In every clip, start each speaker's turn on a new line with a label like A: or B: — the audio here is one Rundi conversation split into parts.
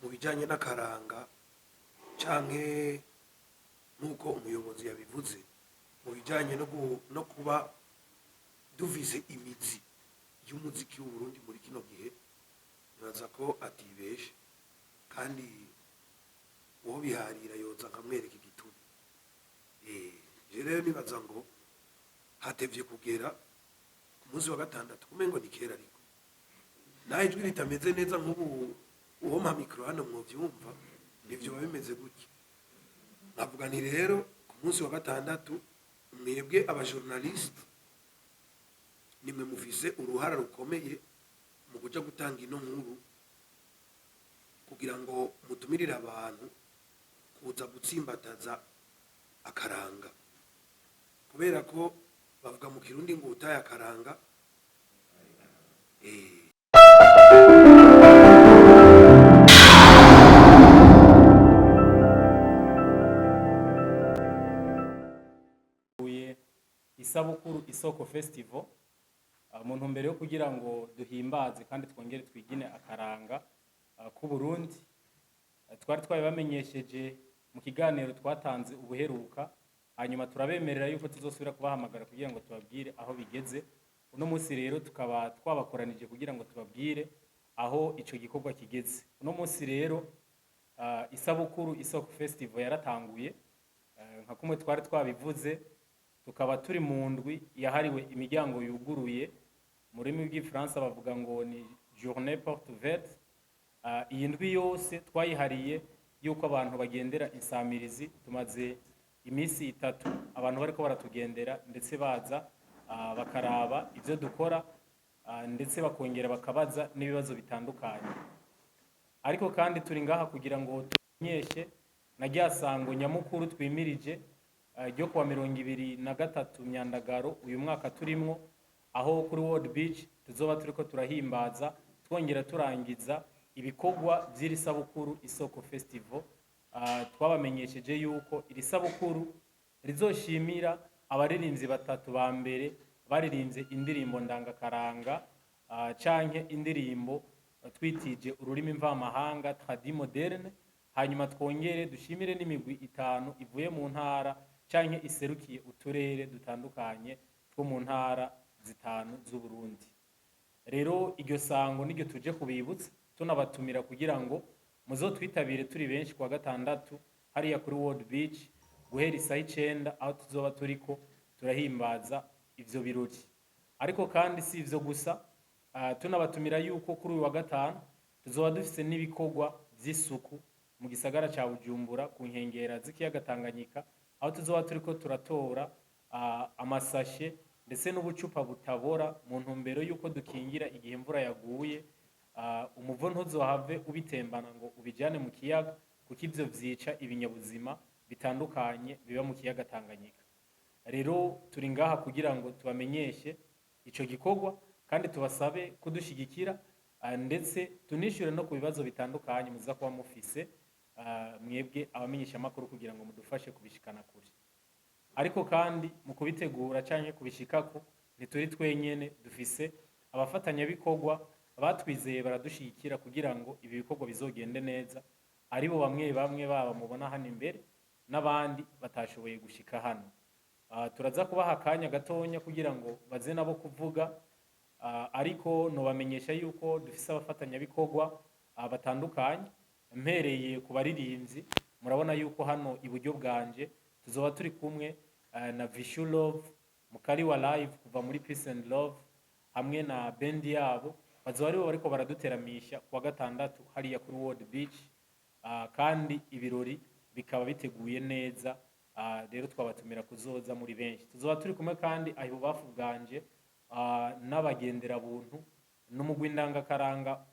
A: Mu bijyanye n'akaranga canke nk'uko umuyobozi yabivuze, mu bijyanye no kuba duvize imizi y'umuziki w'Uburundi muri kino gihe, nibaza ko atibeshe, kandi uwo biharira yoza nkamwereka igituma. Je rero nibaza ngo hatevye kugera ku munsi wa gatandatu, kumengo ni kera, ariko naho ijwi ritameze neza nk'ubu, uwo mpa micro hano mwovyumva, nivyo biba bimeze gutya. Nkavuga nti rero ku munsi wa gatandatu, mwebwe abajournaliste nimwe mufise uruhara rukomeye mu kuja gutanga ino nkuru, kugira ngo mutumirire abantu kuza gutsimbataza akaranga, kubera ko bavuga mu Kirundi ngo utaye akaranga.
B: Isabukuru Isoko Festival, mu ntumbero yo kugira ngo duhimbaze kandi twongere twigine akaranga k'u Burundi. Twari twabibamenyesheje mu kiganiro twatanze ubuheruka, hanyuma turabemerera yuko tuzosubira kubahamagara kugira ngo tubabwire aho bigeze. Uno munsi rero tukaba twabakoranije kugira ngo tubabwire aho ico gikorwa kigeze. Uno munsi rero Isabukuru Isoko Festival yaratanguye, nka kumwe twari twabivuze, tukaba turi mu ndwi yahariwe imiryango yuguruye, mu rurimi rw'Igifaransa bavuga ngo ni journée porte ouverte. Iyi ndwi yose twayihariye yuko abantu bagendera insamirizi. Tumaze iminsi 3 abantu bariko baratugendera, ndetse baza bakaraba ivyo dukora, ndetse bakongera bakabaza n'ibibazo bitandukanye. Ariko kandi turi ngaha kugira ngo tumenyeshe na rya sango nyamukuru twimirije ryo kuwa 23 Myandagaro uyu mwaka turimwo, aho kuri World Beach tuzoba turiko turahimbaza twongera turangiza ibikorwa vy'iri sabukuru Isoko Festival. Twabamenyesheje yuko iri sabukuru rizoshimira abaririmbyi batatu ba mbere baririmbye indirimbo ndangakaranga, canke indirimbo twitije ururimi mvamahanga tradi moderne, hanyuma twongere dushimire n'imigwi itanu ivuye mu ntara canke iserukiye uturere dutandukanye two mu ntara zitanu z'Uburundi. Rero iryo sango niryo tuje kubibutsa, tunabatumira kugira ngo muzotwitabire turi benshi kuwa gatandatu hariya kuri World Beach guhera isaha 9, aho tuzoba turiko turahimbaza ivyo birori. Ariko kandi si ivyo gusa, tunabatumira yuko kuri uyu wa gatanu tuzoba dufise n'ibikorwa vy'isuku mu gisagara ca Bujumbura ku nkengera z'ikiyaga Tanganyika, aho tuzoba turiko turatora amasashe ndetse n'ubucupa butabora, mu ntumbero y'uko dukingira igihe imvura yaguye, umuvo ntuzohave ubitembana ngo ubijane mu kiyaga, kuko ivyo vyica ibinyabuzima bitandukanye biba mu kiyaga Tanganyika. Rero turi ngaha kugira ngo tubamenyeshe ico gikorwa kandi tubasabe kudushigikira, ndetse tunishyure no ku bibazo bitandukanye muza kuba mufise, mwebwe abamenyeshamakuru, kugira ngo mudufashe kubishikana kure. Ariko kandi mu kubitegura canke kubishikako ntituri twenyene, dufise abafatanyabikorwa batwizeye baradushigikira kugira ngo ibi bikorwa bizogende neza, aribo bamwe bamwe baba mubona hano imbere n'abandi batashoboye gushika hano. Turaza kubaha akanya gatonya kugira ngo baze nabo kuvuga, ariko nobamenyesha yuko dufise abafatanyabikorwa batandukanye. Mpereye ku baririmbyi, murabona yuko hano iburyo bwanje tuzoba turi kumwe na Vishu Love Mukari wa live kuva muri Peace and Love hamwe na band yabo, bazoba aribo bariko baraduteramisha kuwa gatandatu hariya kuri World Beach, kandi ibirori bikaba biteguye neza. Rero twabatumira kuzoza muri benshi. Tuzoba turi kumwe kandi aho ibubafu bwanje n'abagenderabuntu n'umugwi ndangakaranga,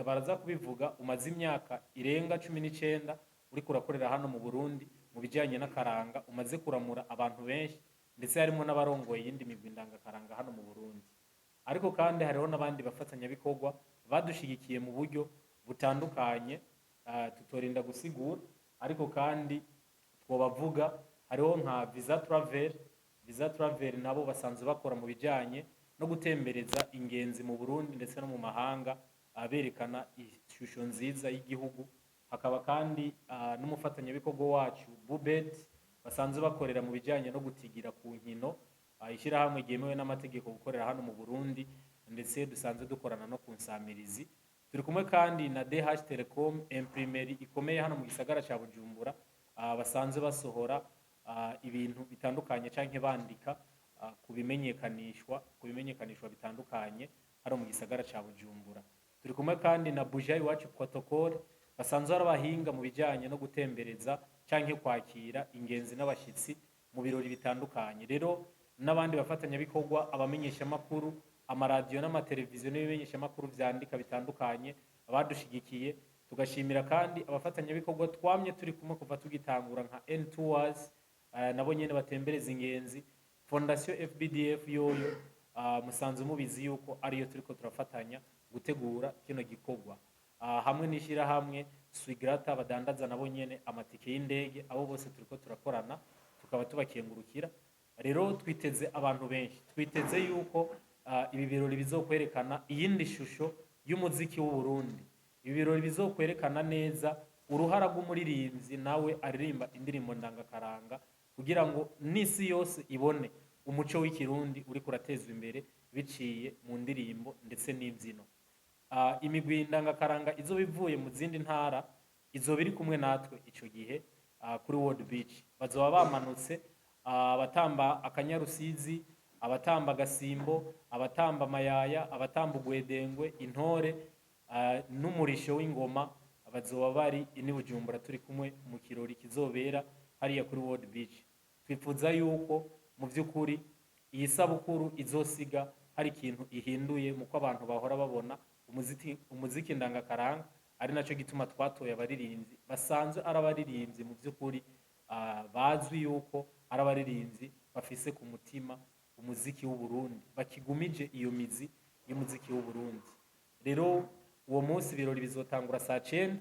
B: baraza kubivuga, umaze imyaka irenga 19 uriko urakorera hano mu Burundi mu bijyanye n'akaranga, umaze kuramura abantu benshi, ndetse harimo n'abarongoye iyindi migwi ndangakaranga hano mu Burundi. Ariko kandi hariho n'abandi bafatanyabikorwa badushigikiye mu buryo butandukanye, tutorinda gusigura, ariko kandi twobavuga. Hariho nka Visa Travel. Visa Travel nabo basanzwe bakora mu bijyanye no gutembereza ingenzi mu Burundi ndetse no mu mahanga. Berekana ishusho nziza y'igihugu. Hakaba kandi n'umufatanyabikorwa wacu Bubet, basanzwe bakorera mu bijyanye no gutigira ku nkino, ishyirahamwe ryemewe n'amategeko gukorera hano mu Burundi, ndetse dusanzwe dukorana no ku nsamirizi. Turi kumwe kandi na DH Telecom, imprimerie ikomeye hano mu gisagara ca Bujumbura, basanzwe basohora ibintu bitandukanye canke bandika ku bimenyekanishwa bitandukanye hano mu gisagara ca Bujumbura. Turi kumwe kandi na Buja Iwacu Protocol, basanzwe ari abahinga mu bijyanye no gutembereza canke kwakira ingenzi n'abashyitsi mu birori bitandukanye. Rero n'abandi bafatanyabikorwa, abamenyeshamakuru, amaradiyo n'amateleviziyo n'ibimenyeshamakuru vyandika bitandukanye abadushigikiye. Tugashimira kandi abafatanyabikorwa twamye turi kumwe kuva tugitangura, nka N Tours, nabo nyene batembereza ingenzi, Fondation FBDF yoyo musanzwe mubizi yuko ariyo turiko turafatanya gutegura kino gikorwa, hamwe n'ishirahamwe Swigrata badandaza nabo nyene amatike y'indege. Abo bose turiko turakorana, tukaba tubakengurukira. Rero twiteze abantu benshi, twiteze yuko ibi birori bizokwerekana iyindi shusho y'umuziki w'u Burundi. Ibi birori bizokwerekana neza uruhara rw'umuririmbyi nawe aririmba indirimbo ndangakaranga, kugira ngo n'isi yose ibone umuco w'Ikirundi uriko uratezwa imbere biciye mu ndirimbo ndetse n'imbyino. Imigwi ndangakaranga izoba ivuye mu zindi ntara izoba iri kumwe natwe ico gihe kuri World Beach. Bazoba bamanutse, abatamba akanyarusizi, abatamba agasimbo, abatamba amayaya, abatamba ugwedengwe, intore, n'umurisho w'ingoma, bazoba bari ini Bujumbura turi kumwe mu kirori kizobera hariya kuri World Beach. Twifuza yuko mu by'ukuri iyi sabukuru izosiga hari ikintu ihinduye mu ko abantu bahora babona umuziki ndangakaranga, ari naco gituma twatoye abaririmbyi basanzwe ari abaririmbyi mu by'ukuri bazwi yuko ari abaririmbyi bafise ku mutima umuziki w'u Burundi, bakigumije iyo mizi y'umuziki w'u Burundi. Rero uwo munsi ibirori bizotangura saa 9.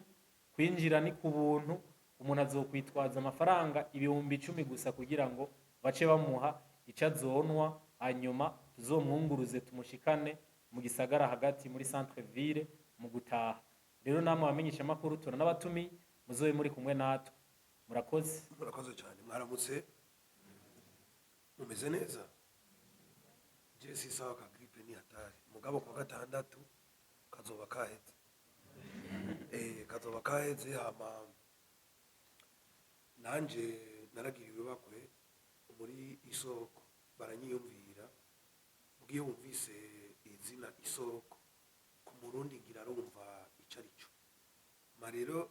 B: Kwinjira ni ku buntu, umuntu azokwitwaza amafaranga 10.000 gusa kugira ngo bace bamuha ico azonwa, hanyuma tuzomwunguruze tumushikane mu gisagara hagati muri centre ville mu gutaha. Rero namwe abamenyeshamakuru turanabatumiye, muzobe muri kumwe natwe. Murakoze.
A: Murakoze cyane. Mwaramutse, mumeze neza? Je si sawa, ka grippe ni hatari, mugabo kwa gatandatu kazoba kaheze, kazoba kaheze. Hama nanje naragiriwe bakwe muri Isoko, baranyiyumvira. Ubwiyo wumvise izina Isoko ku Murundi, ngira arumva ico ari cyo. Ma rero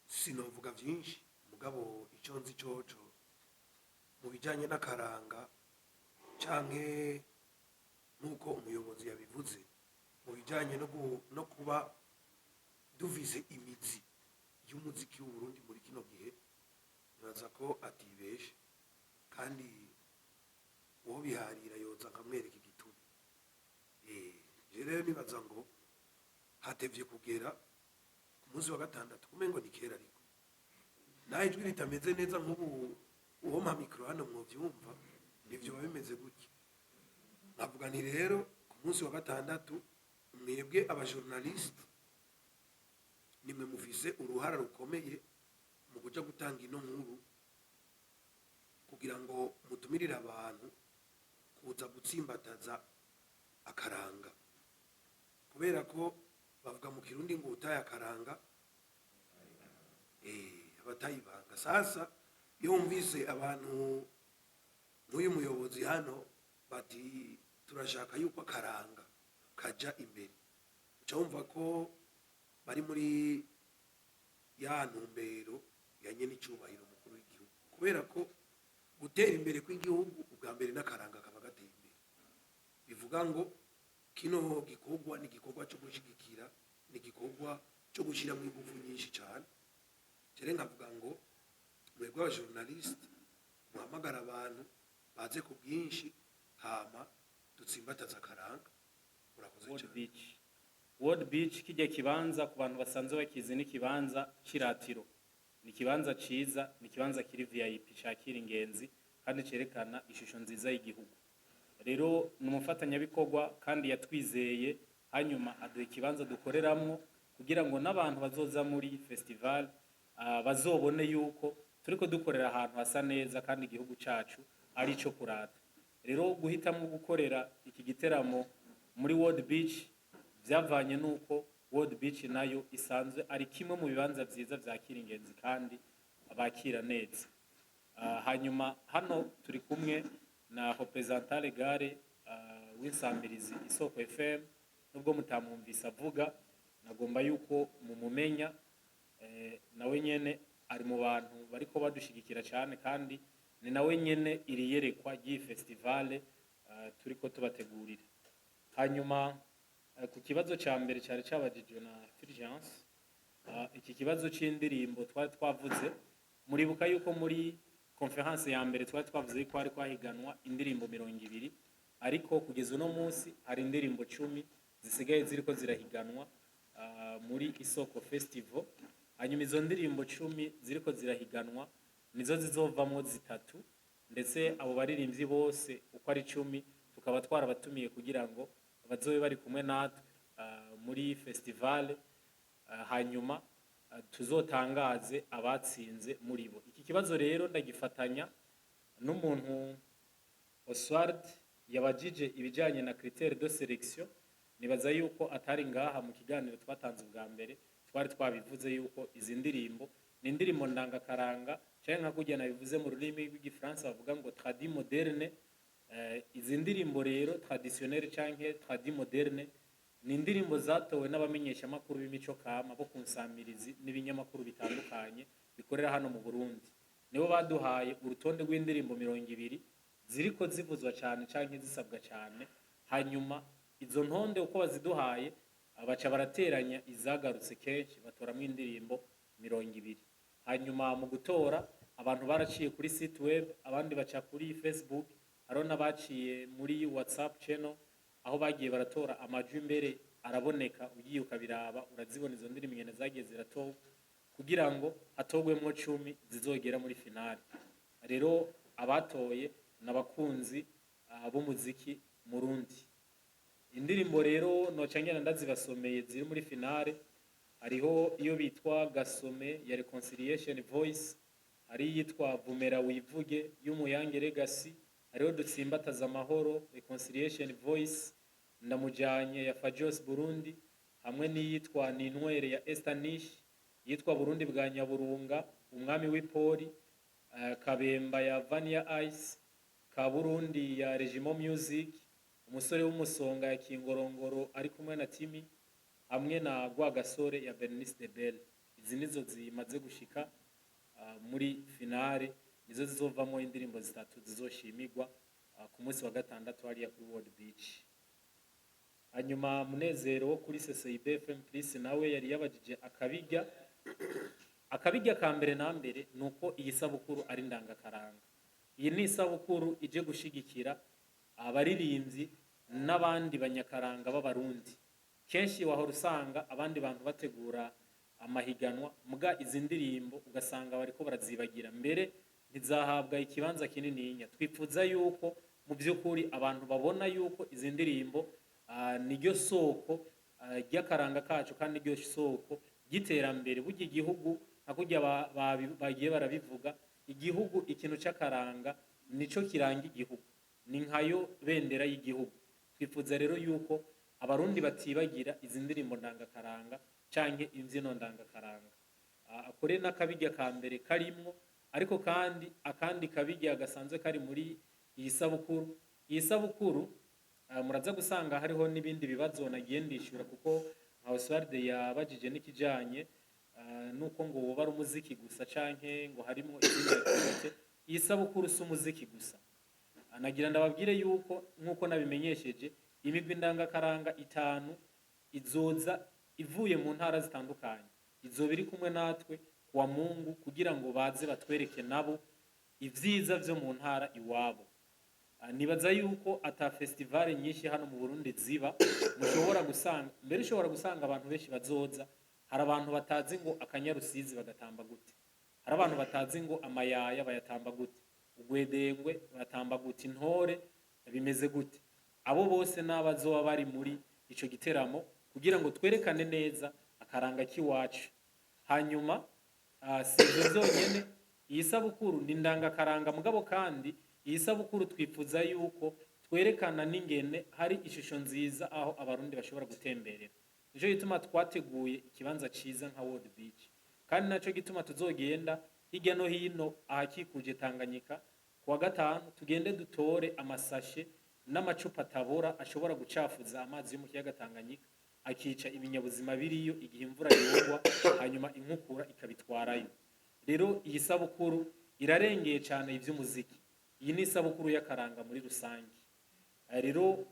A: sinovuga vyinshi, mugabo ico nzi coco mu bijanye n'akaranga canke nk'uko umuyobozi yabivuze mu bijanye no kuba dufise imizi y'umuziki w'Uburundi muri kino gihe, nibaza ko atibeshe, kandi uwo biharira yoza nkamwereka igituma. Je rero nibaza ngo hatevye kugera ku munsi wa gatandatu, kumengo ni kera, ariko naho ijwi ritameze neza nk'ubu, uwo mpa micro hano mwovyumva, nivyo biba bimeze gutya. Nkavuga nti rero ku munsi wa gatandatu mwebwe abajournaliste nimwe mufise uruhara rukomeye mu kuja gutanga ino nkuru, kugira ngo mutumirire abantu kuza gutsimbataza akaranga, kubera ko bavuga mu Kirundi ngo utaye akaranga abatayibanga. Sasa iyo wumvise abantu nk'uyu muyobozi hano bati turashaka yuko akaranga kaja imbere, uca wumva ko bari muri ya ntumbero ya nyene icubahiro mukuru w'igihugu, kubera ko gutera imbere kw'igihugu ubwa mbere n'akaranga kaba gateye imbere. Bivuga ngo kino gikorwa ni igikorwa cyo gushigikira, ni igikorwa cyo gushyiramo ingufu nyinshi cyane. Rero nkavuga ngo mwebwe abajournaliste muhamagara abantu baze ku bwinshi, hama dutsimbataze akaranga. Murakoze
B: World
A: cyane.
B: Beach. World Beach, kijya kibanza ku bantu basanzwe bakizi n'ikibanza ciratiro, ni ikibanza ciza, ni ikibanza kiri VIP, cakira ingenzi kandi cerekana ishusho nziza y'igihugu. Rero ni umufatanyabikorwa kandi yatwizeye. Hanyuma aduha ikibanza dukoreramwo kugira ngo n'abantu bazoza muri festival bazobone yuko turiko dukorera ahantu hasa neza kandi igihugu cacu ari ico kurata. Rero guhitamwo gukorera iki giteramo muri World Beach vyavanye nuko World Beach nayo isanzwe ari kimwe mu bibanza vyiza vyakira ingenzi kandi bakira neza. Hanyuma hano turi kumwe na représentant légal w'insamirizi Isoko FM. Nubwo mutamwumvise avuga, nagomba yuko mumumenya. Nawe nyene ari mu bantu bariko badushigikira cyane, kandi ni nawe nyene iri yerekwa ry'iyi festival turiko tubategurira. Hanyuma ku kibazo ca mbere cari cabajijwe na Fulgence, iki kibazo c'indirimbo twari twavuze, muribuka yuko muri conférence ya mbere twari twavuze yuko hari kwahiganwa indirimbo 20, ariko kugeza uno munsi hari indirimbo 10 zisigaye ziriko zirahiganwa muri Isoko Festival. Hanyuma izo ndirimbo 10 ziriko zirahiganwa nizo zizovamwo zitatu, ndetse abo baririmbyi bose uko ari 10 tukaba twarabatumiye kugira ngo bazobe bari kumwe natwe muri festival. Hanyuma tuzotangaze abatsinze muri bo. Iki kibazo rero ndagifatanya n'umuntu Oswald yabajije ibijanye na critère de sélection. Nibaza yuko atari ngaha mu kiganiro twatanze ubwa mbere, twari twabivuze yuko izi ndirimbo ni indirimbo ndangakaranga, canke nka kurya nabivuze mu rurimi rw'igifaransa bavuga ngo tradi moderne. Izi ndirimbo rero traditionnelle canke tradi moderne ni indirimbo zatowe n'abamenyeshamakuru b'imico kama bo ku nsamirizi n'ibinyamakuru bitandukanye bikorera hano mu Burundi. Nibo baduhaye urutonde rw'indirimbo 20 ziriko zivuzwa cyane canke zisabwa cyane. Hanyuma izo ntonde uko baziduhaye, baca barateranya izagarutse kenshi, batoramwo indirimbo 20. Hanyuma mu gutora, abantu baraciye kuri site web, abandi baca kuri Facebook, hariho n'abaciye muri WhatsApp channel aho bagiye baratora amajwi, imbere araboneka, ugiye ukabiraba urazibona izo ndirimbo ingene zagiye ziratorwa kugira ngo hatogwemwo 10 zizogera muri finale. Rero abatoye n'abakunzi b'umuziki murundi. Indirimbo rero noca ngenda ndazibasomeye ziri muri finale: hariho iyo bitwa Gasome ya Reconciliation Voice, hari iyitwa Vumera Wivuge y'Umuyange Legacy, hariho Dutsimbataza Amahoro, Reconciliation Voice, Ndamujanye ya Fajos Burundi, hamwe n'iyitwa Ninwere ya Esther Nish, yitwa Burundi bwa Nyaburunga, Umwami w'Ipori, Kabemba ya Vania Ice, Kaburundi ya Regimo Music, Umusore w'Umusonga ya Kingorongoro ari kumwe na Timi, hamwe na Rwagasore ya Bernice de Belle. Izi nizo zimaze gushika muri finale, nizo zizovamo indirimbo zitatu zizoshimirwa ku munsi wa gatandatu hariya kuri World Beach. Hanyuma Munezero wo kuri CCIB FM Plus nawe yari yabajije akabirya. Akabirya ka mbere na mbere ni uko iyi sabukuru ari ndangakaranga. Iyi ni isabukuru ije gushigikira abaririmbyi n'abandi banyakaranga b'Abarundi. Kenshi wahora usanga abandi bantu bategura amahiganwa, muga izi ndirimbo ugasanga bariko barazibagira, mbere ntizahabwa ikibanza kinininya. Twifuza yuko mu by'ukuri abantu babona yuko izi ndirimbo niryo soko ry'akaranga kacu kandi niryo soko ry'iterambere. Burya igihugu, nka kurya bagiye barabivuga, igihugu ikintu c'akaranga nico kiranga igihugu, ni nkayo bendera y'igihugu. Twifuza rero yuko Abarundi batibagira izi ndirimbo ndangakaranga canke imbyino ndangakaranga. Akore n'akabirya ka mbere karimwo. Ariko kandi akandi kabirya gasanzwe kari muri iyi sabukuru, iyi sabukuru muraza gusanga hariho n'ibindi bibazo nagiye ndishura, kuko nka Oswald yabajije n'ikijanye nuko ngo woba ari umuziki gusa canke ngo harimo izindi activité. Iyi sabukuru si umuziki gusa. Nagira ndababwire yuko nk'uko nabimenyesheje, imigwi ndangakaranga itanu izoza ivuye mu ntara zitandukanye, izoba iri kumwe natwe kuwa Mungu kugira ngo baze batwereke nabo ivyiza vyo mu ntara iwabo. Nibaza yuko ata festival nyinshi hano mu Burundi ziba mushobora gusanga, mbere ushobora gusanga abantu benshi bazoza, hari abantu batazi ngo akanyarusizi bagatamba gute, hari abantu batazi ngo amayaya bayatamba gute, ugwedengwe batamba gute, intore bimeze gute. Abo bose n'abazoba bari muri Ico giteramo kugira ngo twerekane neza akaranga k'iwacu. Hanyuma si ivyo vyonyene, iyi sabukuru ni ndangakaranga, mugabo kandi iyi sabukuru twifuza yuko twerekana n'ingene hari ishusho nziza aho Abarundi bashobora gutemberera. Nico gituma twateguye ikibanza ciza nka World Beach, kandi naco gituma tuzogenda hirya no hino ahakikuje Tanganyika kuwa gatanu, tugende dutore amasashe n'amacupa atabora ashobora gucafuza amazi yo mu kiyaga Tanganyika, akica ibinyabuzima biriyo igihe imvura yogwa, hanyuma inkukura ikabitwarayo. Rero iyi sabukuru irarengeye cyane iby'umuziki, iyi ni isabukuru y'akaranga muri rusange. Rero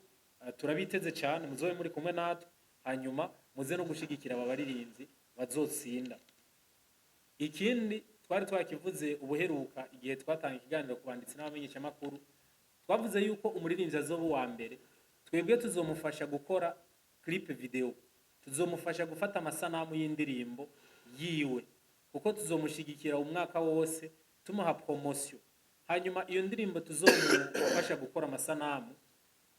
B: turabiteze cyane, muzobe muri kumwe natwe, hanyuma muze no gushigikira aba baririmbyi bazotsinda. Ikindi twari twakivuze ubuheruka igihe twatanga ikiganiro ku banditsi n'abamenyeshamakuru, twavuze yuko umuririmbyi azoba uwa mbere, twebwe tuzomufasha gukora clip video, tuzomufasha gufata amasanamu y'indirimbo yiwe, kuko tuzomushigikira umwaka wose tumuha promotion. Hanyuma iyo ndirimbo tuzomufasha gukora amasanamu,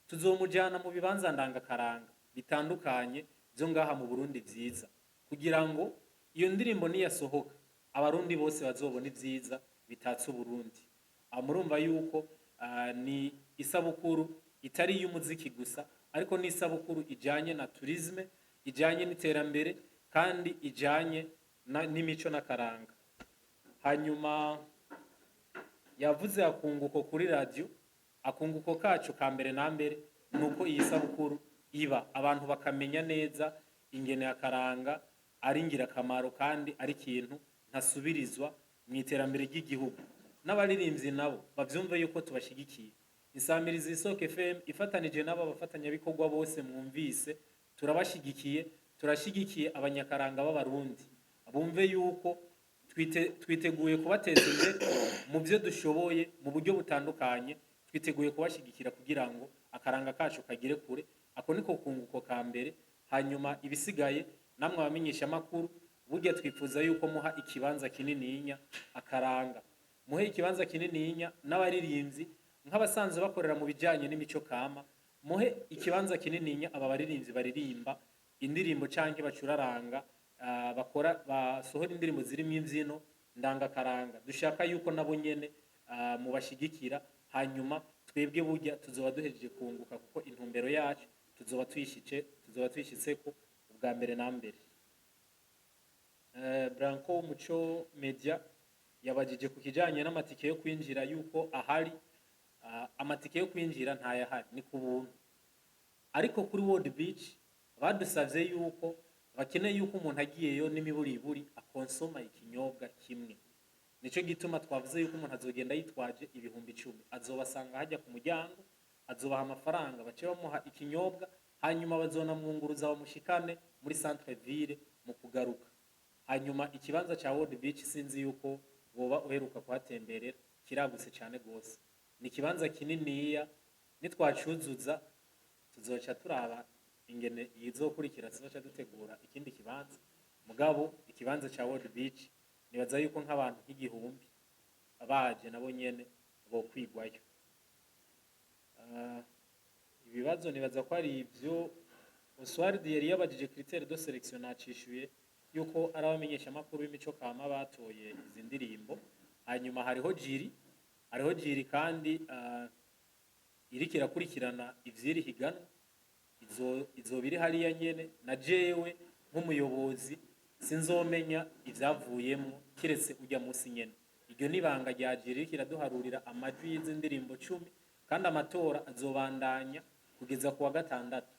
B: tuzomujyana mu bibanza ndangakaranga bitandukanye byo ngaha mu Burundi vyiza, kugira ngo iyo ndirimbo niyasohoka Abarundi bose bazobona ibyiza bitatse Uburundi. Aho murumva yuko ni isabukuru itari iy'umuziki gusa, ariko ni isabukuru ijanye na tourisme, ijanye n'iterambere, kandi ijanye n'imico n'akaranga. Hanyuma yavuze akunguko kuri radio. Akunguko kacu ka mbere na mbere ni uko iyi sabukuru iba, abantu bakamenya neza ingene akaranga ari ingirakamaro kandi ari ikintu ntasubirizwa mu iterambere ry'igihugu, n'abaririmbyi nabo bavyumve yuko tubashigikiye. Insamirizi Isoko FM ifatanije n'abo bafatanyabikorwa bose mwumvise, turabashigikiye, turashigikiye abanyakaranga b'Abarundi, bumve yuko twiteguye kubateza imbere mu byo dushoboye mu buryo butandukanye, twiteguye kubashigikira kugira ngo akaranga kacu kagere kure. Ako niko kunguko ka mbere. Hanyuma ibisigaye, namwe abamenyeshamakuru, burya twifuza yuko muha ikibanza kinininya akaranga, muhe ikibanza kinininya n'abaririmbyi nk'abasanzwe bakorera mu bijyanye n'imico kama, muhe ikibanza kinininya aba baririmbyi baririmba indirimbo canke bacuraranga, bakora basohora indirimbo zirimo imbyino ndangakaranga. Dushaka yuko nabo nyene mubashigikira, hanyuma twebwe burya tuzoba duhejeje kunguka, kuko intumbero yacu tuzoba tuyishitseko ubwa mbere na mbere. Branco Muco Media yabajije ku kijanye n'amatike yo kwinjira yuko ahari. Amatike yo kwinjira ntayahari, ni ku buntu, ariko kuri World Beach badusavye yuko bakeneye yuko umuntu agiyeyo n'imiburiburi akonsoma ikinyobwa kimwe. Nico gituma twavuze yuko umuntu azogenda yitwaje 10.000, azobasanga hajya ku muryango, azobaha amafaranga, bace bamuha ikinyobwa, hanyuma bazonamwunguruza bamushikane muri centre ville mu kugaruka. Hanyuma ikibanza ca World Beach, sinzi yuko woba uheruka kuhatemberera, kiragutse cyane gose, ni ikibanza kininiya. Nitwacuzuza tuzoca turaba ingene izokurikira, tuzoca dutegura ikindi kibanza. Mugabo ikibanza ca World Beach nibaza yuko nk'abantu nk'igihumbi baje nabo nyene bokwigwayo. Ibibazo nibaza ko ari ivyo. Oswald yari yabajije critère de sélection, nacishuye yuko ari abamenyeshamakuru b'imico kama batoye izi ndirimbo. Hanyuma hariho jury kandi iriko irakurikirana ivy'iri higanwa, izoba iri hariya nyene. Na jewe nk'umuyobozi sinzomenya ivyavuyemwo kiretse ujya musi nyene. Iryo ni ibanga rya jury iriko iraduharurira amajwi y'izi ndirimbo 10, kandi amatora azobandanya kugeza ku wa gatandatu.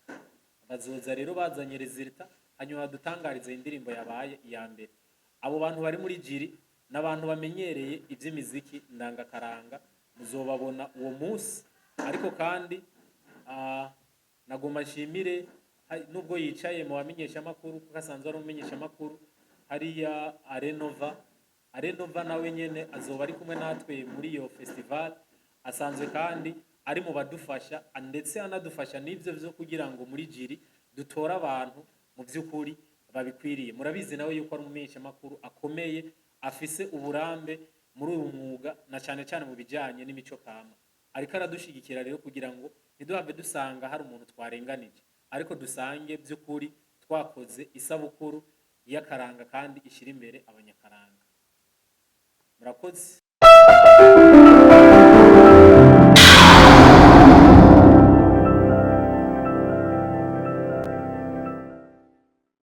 B: Bazoza rero bazanye résultat, hanyuma badutangarize indirimbo yabaye iya mbere. Abo bantu bari muri jury ni abantu bamenyereye iby'imiziki ndangakaranga, muzobabona uwo munsi. Ariko kandi nagomba nshimire, nubwo yicaye mu bamenyeshamakuru kuko asanzwe ari umumenyeshamakuru hariya, Arenova nawe nyene azoba ari kumwe natwe muri iyo festival. Asanzwe kandi ari mu badufasha, ndetse anadufasha n'ivyo vyo kugira ngo muri jury dutore abantu mu by'ukuri babikwiriye. Murabizi nawe yuko ari umumenyeshamakuru akomeye, afise uburambe muri uyu mwuga, na cyane cyane mu bijyanye n'imico kama. Ariko aradushigikira rero kugira ngo ntiduhave dusanga hari umuntu twarenganije. Ariko dusange by'ukuri twakoze isabukuru y'akaranga kandi ishyira imbere abanyakaranga. Murakoze.